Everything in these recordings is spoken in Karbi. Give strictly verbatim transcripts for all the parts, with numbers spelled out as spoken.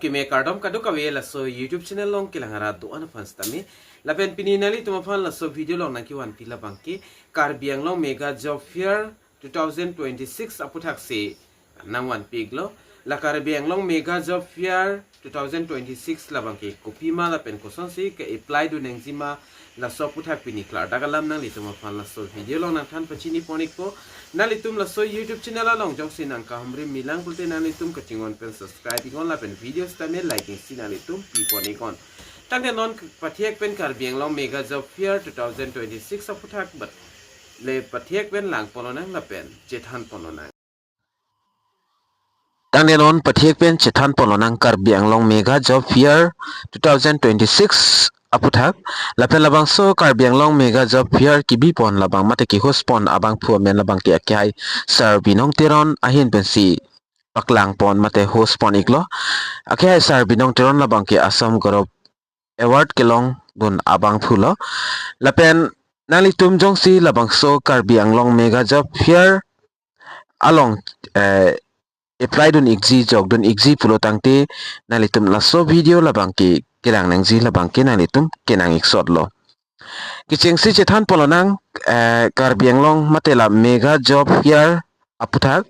Keme kardom kadokave laso YouTube channel along kelang arat do-an aphan sitame. Lapen pini nanglitum aphan laso video along nangkevanpi labangke Karbi Anglong Mega Job Fair two thousand twenty-six aputhaksi nangvanpi-iklo. La Karbi Anglong Mega Job Fair two thousand twenty-six labangke kopima lapen kosonsi ke-apply dun nangjima laso aputhak pini klardak alam nanglitum aphan laso video along nangthan pachini pon-ikpo. Nanglitum laso YouTube channel along jongsi nangkahumri milang pulote nanglitum kachinghon pen subscribe-iknon lapen video sitame like-ingsi nanglitum pi pon-iknon. Tangte non pathek pen Karbi Anglong Mega Job Fair two thousand twenty-six aputhak bat le pathek pen lang pon lonang lapen chethan pon lonang. Tangte non pathek pen chethan pon lonang Karbi Anglong Mega Job Fair two thousand twenty-six aputhak. Lapen labangso Karbi Anglong Mega Job Fair kebi pon labang mate ke-host pon abangphu amen labangke akehai Sir Binong Teron ahin pensi paklang pon mate host pon-iklo. Akehai Sir Binong Teron labangke Assam Gaurav Award kelong dun abangphulo. Lapen nanglitum jongsi labangso Karbi Anglong Mega Job Fair along, eh, apply dun-ikji, jok dun-ikji pulo tangte nanglitum laso video labangke kelang nangji labangke nanglitum kenang-ik sotlo. Kechengsi chethan pon lonang, eh, Karbi Anglong mate la Mega Job Fair aputhak.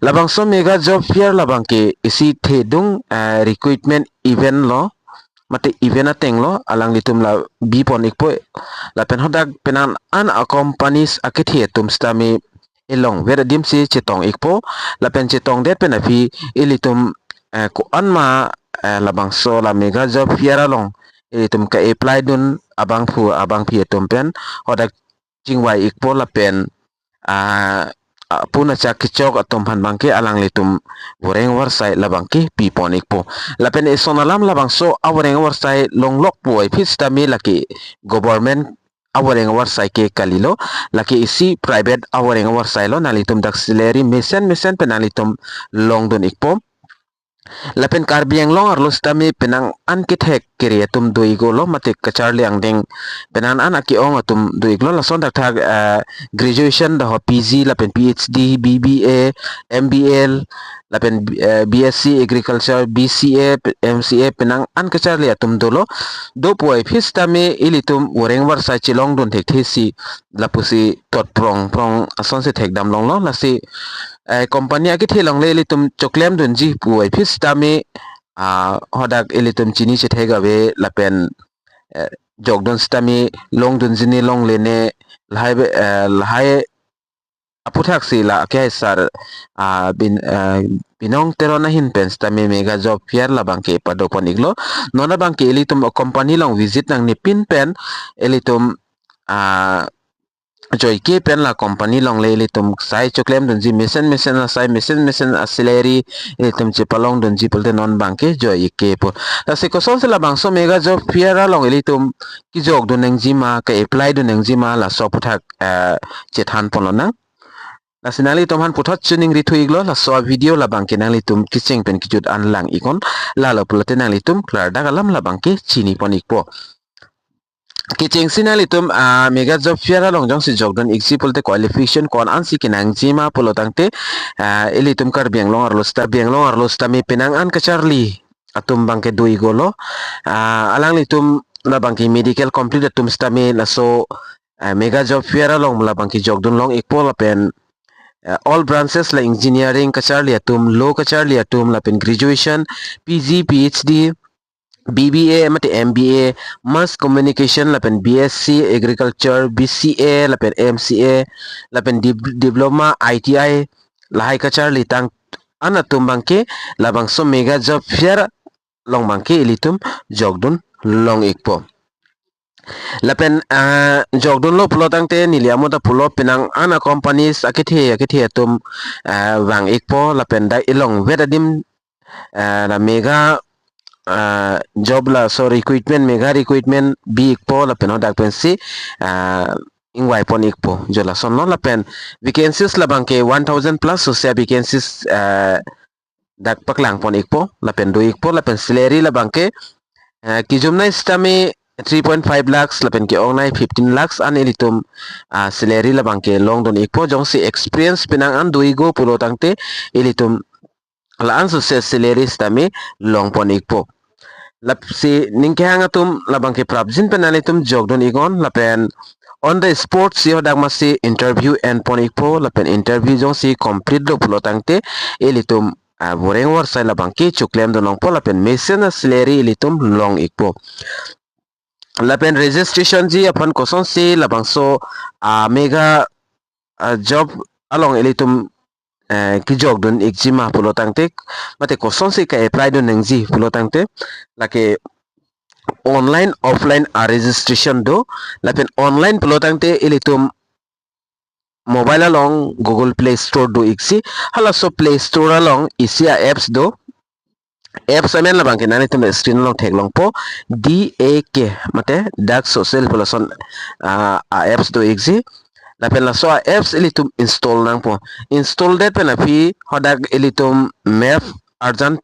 Labangso Mega Job Fair labangke isi thedung, eh, recruitment event lo, mate event ateng lo, alanglitum la bi pon-ikpo. Lapen hadak penang an a-companies akethe atum sitame elongvet adimsi chetong-ikpo. Lapen chetongdet pen aphi ilitum, eh, ko-an ma, eh, labangso la Mega Job Fair along ilitum ke-apply dun abangphu abangphi atum pen hadak chingvai-ikpo lapen, ah, ah, pun achak kechok atum aphan abangke alanglitum voreng varsai labangke pi pon-ikpo. Lapen eson alam labangso avoreng varsai longlok puvoiphit sitame lake government avoreng varsai ke kalilo, lake isi private avoreng varsai lo, nanglitum dak salary mesen mesen pen nanglitum long dun-ikpo. Lapen Karbi Anglong arlo sitame penang an kethek kere atum do-iklo mate kacharli angdeng penang an ake-ong atum do-iklo, lason thakthak, eh, graduation daho P G lapen P H D, B B A, M B L, lapen, eh, B S C Agriculture, B C A, M C A penang an kacharli atum dolo. Do puvoiphit sitame ilitum voreng varsai chelong dun thekthesi lapusi thot prong prong asonsi thekdam longlo. Lasi, eh, company akethe along le ilitum choklem dunji puvoiphit sitame, ah, hadak ilitum chini chethek ave lapen, eh, jok dun sitame long dunji ne longle ne lahai be, eh, lahai aputhak si la akehai Sir, ah, Bin, eh, Binong Teron ahin pen sitame Mega Job Fair labangke pado pon-iklo. Non abangke ilitum company along visit nangnepin pen ilitum, ah, joike pen la company along le ilitum sai choklem dunji mesen mesen asai mesen mesen a-salary ilitum chepalong dunji pulote non abangke joi-ikpo. Lasi kosonsi labangso Mega Job Fair along ilitum kejok dun nangjima, ke-apply dun nangjima laso aputhak, eh, chethan pon lonang. Lasi nanglitum aphan puthot choningri thu-iklo, laso a-video labangke nanglitum kecheng pen kejut an lang-iknon, lalo pulote nanglitum klardak alam labangke chini pon-ikpo. Kechengsi nanglitum, ah, Mega Job Fair along jongsi jok dun-ikji pulote qualification ko-an ansi kenangjima pulo tangte, ah, ilitum Karbi Anglong arlo sita, Karbi Anglong arlo sitame penang an kacharli atum abangke do-iklo. Ah, alanglitum labangke medical complete atum sitame laso, ah, Mega Job Fair along labangke jok dun long-ikpo lapen, ah, all branches la engineering kacharli atum, law kacharli atum lapen graduation, P G, P H D, B B A mate M B A, Mass Communication lapen B S C Agriculture, B C A lapen M C A lapen dip-, Diploma I T I lahai kacharli tang an atum abangke labangso Mega Job Fair along abangke ilitum jok dun long-ikpo. Lapen, ah, jok dunlo pulo tangte neli amo ta pulo penang an a-companies akethe akethe atum, ah, vang-ikpo lapen dak elongvet adim, ah, la Mega, ah, Job laso recruitment, Mega Recruitment bi-ikpo lapen hadak pensi, ah, ingvai pon-ikpo, jo lasonlo. Lapen vacancies labangke one thousand plus sose vacancies, ah, dak paklang pon-ikpo lapen do-ikpo lapen salary labangke, eh, kejumnei sitame three point five lakhs lapen ke-ongnei fifteen lakhs an ilitum, ah, salary labangke long dun-ikpo. Jongsi experience penang an do-ikgo pulo tangte ilitum, la-an sose salary sitame longpon ikpo. Lasi ning kehang atum labangke prapjin pen nanglitum jokdun iknon, lapen on the spot si hadak masi interview enpon ikpo, lapen interview jongsi complete lo pulo tangte ilitum, ah, voreng vorsai labangke choklemdun longpo, lapen mesen a salary ilitum long ikpo. Lapen registration ji aphan kosonsi labangso, ah, mega, ah, job along ilitum, eh, kejokdun ikji ma pulo tangte, mate kosonsi ka-apply dun nangji pulo tangte, lake online offline a registration do. Lapen online pulo tangte ilitum mobile along Google Play Store do ikji, halaso Play Store along isi a apps do. Apps amen labangke nanglitum screen along theklongpo, D A K, mate Dak Social pu lason, ah, a apps do ikji. Lapen laso a apps ilitum install nangpo. Install det pen aphi hadak ilitum map arjan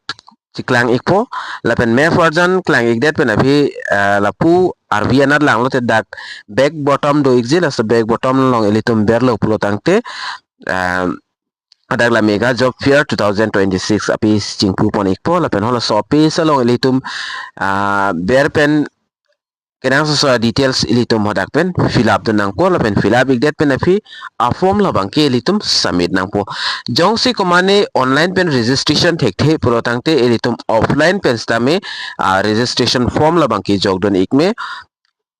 chiklang ikpo. Lapen map arjan klang ikdet pen aphi, ah, lapu arvi anat langlote dak back bottom do ikji, laso back bottom along ilitum berlo pulo tangte, ah, hadak la Mega Job Fair two thousand twenty-six a page chingpupon ikpo, lapen halaso a page along ilitum, ah, ber pen kenangsot a details ilitum hadak pen fill up dun nangpo, lapen fill up ikdet pen aphi a form labangke ilitum submit nangpo. Jongsi komane online pen registration thekthe pulo tangte ilitum offline pen sitame, ah, registration form labangke jokdun ikme.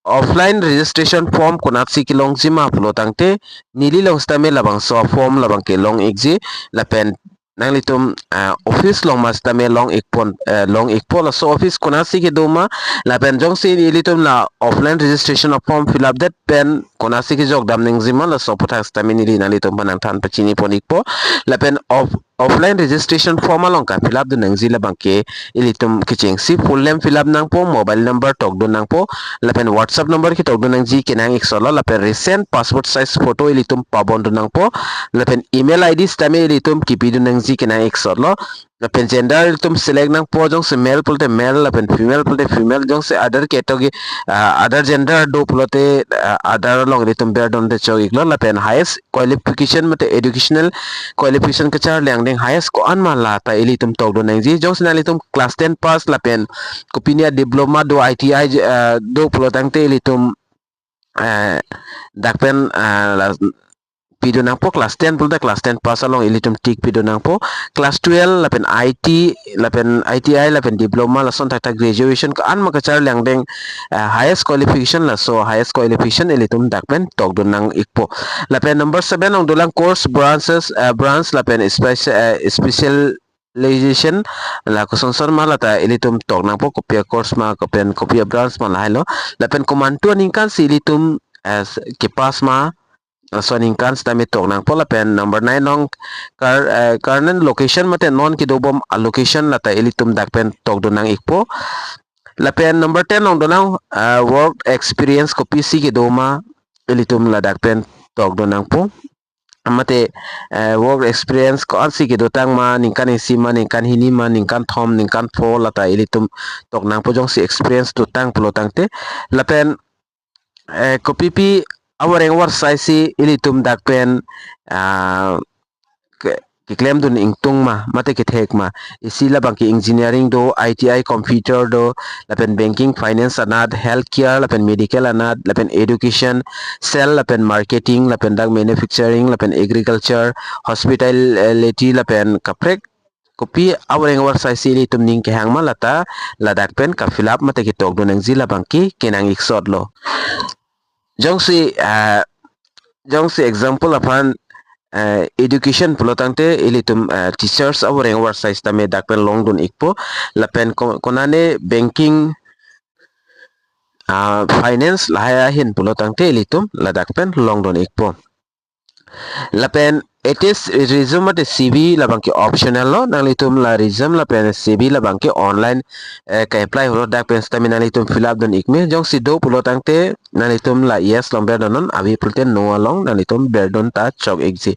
Offline registration form konatsi kelongji ma pulo tangte neli along sitame labangso form labangke long ikji, lapen nanglitum, ah, office along ma sitame long ikpon, eh, long ikpo, laso office konatsi kedo ma, lapen jongsi ilitum la offline registration a form fill up det pen konatsi kejok dam nangji ma, laso aputhak sitame neli nanglitum aphan nangthan pachinipon ikpo. Lapen off-, offline registration form along ka fill up dun nangji labangke ilitum kechengsi full name fill up nangpo, mobile number tokdun nangpo, lapen WhatsApp number ketokdun nangji kenang iksotlo, lapen recent passport size photo ilitum pabondun nangpo, lapen email I D sitame ilitum kipidun nangji kenang iksotlo, lapen gender ilitum select nangpo, jongsi male pulote male, lapen female pulote female, jongsi other category, ah, other gender do pulote, ah, other along ilitum berdunte chok iklo, lapen highest qualification mate educational qualification kacharli angdeng highest ko-an ma lata ilitum tokdun nangji. Jongsi nanglitum class ten pass lapen kopine a diploma do, I T I, eh, do pulo tangte ilitum, eh, dak pen, eh, la pidun nangpo, class ten pulote class ten pass along ilitum tick pidun nangpo, class twelve lapen I T lapen I T I lapen diploma lason thakthak graduation ko-an ma kacharli angdeng, eh, highest qualification, laso highest qualification ilitum dak pen tokdun nang ikpo. Lapen number seven along dolang course, branches, eh, branch lapen special, eh, specialization la kosonson ma lata ilitum tok nangpo, kopi a course ma, kopi a, kopi a branch ma lahailo. Lapen komantu aningkan si ilitum, eh, kepass ma, laso aningkan sitame tok nangpo. Lapen number nine along kar-, eh, current location mate non kedobom a location lata ilitum dak pen tokdun nang ikpo. Lapen number ten along dolang, eh, work experience kopisi kedo ma ilitum ladak pen tokdun nangpo. Mate, eh, work experience ko-ansi kedotang ma, ningkan isi ma, ningkan hini ma, ningkan thom, ningkan pho lata ilitum tok nangpo jongsi experience dotang pulo tangte. Lapen, eh, kopipi avoreng avarsai si ilitum dak pen, ah, ke-, keklemdun ingtung ma, mate kethek ma. Isi labangke engineering do, I T I computer do, lapen banking finance anat, healthcare, lapen medical anat, lapen education, sale, lapen marketing, lapen dak manufacturing, lapen agriculture, hospitality, lapen kaprek kopi avoreng avarsai si ilitum ning kehang ma lata ladak pen ka fill up mate ketokdun nangji labangke kenang iksotlo. Jongsi, ah, jongsi example aphan, eh, education pulo tangte ilitum, eh, teachers avoreng avarsai sitame dak pen longdun ikpo, lapen ko-, konane banking, ah, finance lahai ahin pulo tangte ilitum ladak pen longdun ikpo. Lapen attach resume mate C V labangke optional lo, nanglitum la resume lapen C V labangke online, eh, ka-apply holo dak pen sitame nanglitum fill up dun ikme, jongsi do pulo tangte nanglitum la yes along berdunnon, ave pulote no along nanglitum berdun ta chok ikji.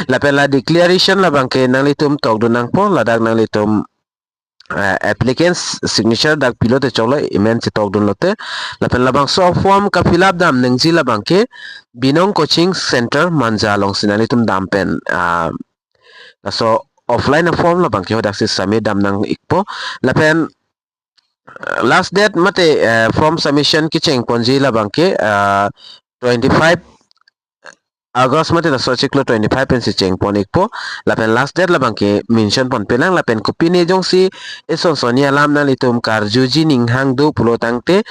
Lapen la declaration labangke nanglitum tokdun nangpo, ladak nanglitum, eh, applicant's signature dak pilote choklo, amen chetokdun lote. Lapen labangso form ka fill up dam nangji labangke Binong Coaching Center Manja alongsi nanglitum dam pen, ah, laso offline a form labangke hadaksi submit dam nang ikpo. Lapen uh, last date mate uh, form submission kecheng ponji labangke uh, twenty-five August mate laso achiklo twenty-five pensi cheng pon ikpo. Lapen last date labangke mention ponpe lang. Lapen kopine jongsi eson soni alam nanglitum karjuji ning hang do pulo tangte,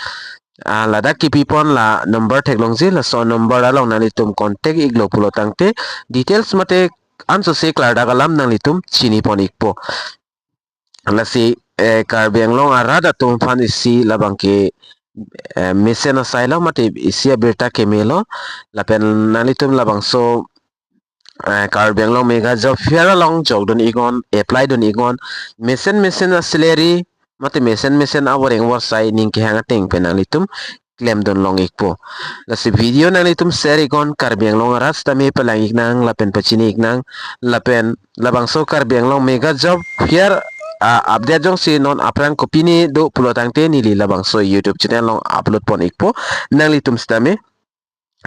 ah, ladak kipi pon la number theklongji, laso number along nanglitum contact iklo pulo tangte details mate ansose klardak alam nanglitum chini pon ikpo. Lasi eh, Karbi Anglong arat atum aphan isi labangke eh, mesen asai lo mate isi abirta keme lo. Lapen nanglitum labangso eh, Karbi Anglong Mega Job Fair along jokdun iknon, apply dun iknon, mesen mesen a salary mate mesen mesen avoreng vorsai ning kehang ateng pen nanglitum klemdun long ikpo. Lasi video nanglitum share iknon, Karbi Anglong arat sitame palang iknang lapen pachini iknang. Lapen labangso Karbi Anglong Mega Job Fair uh, update jongsi non aphrang kopine do pulo tangte neli labangso YouTube channel along upload pon ikpo, nanglitum sitame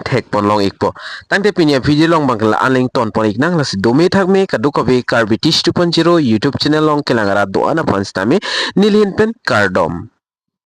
thek pon long ikpo. Tangte pini a video along bangke la-an le ington pon iknang. Lasi dome thakme kadokave Karbi Teach two point zero YouTube channel along kelang arat do-an aphan sitame neli ahin pen kardom.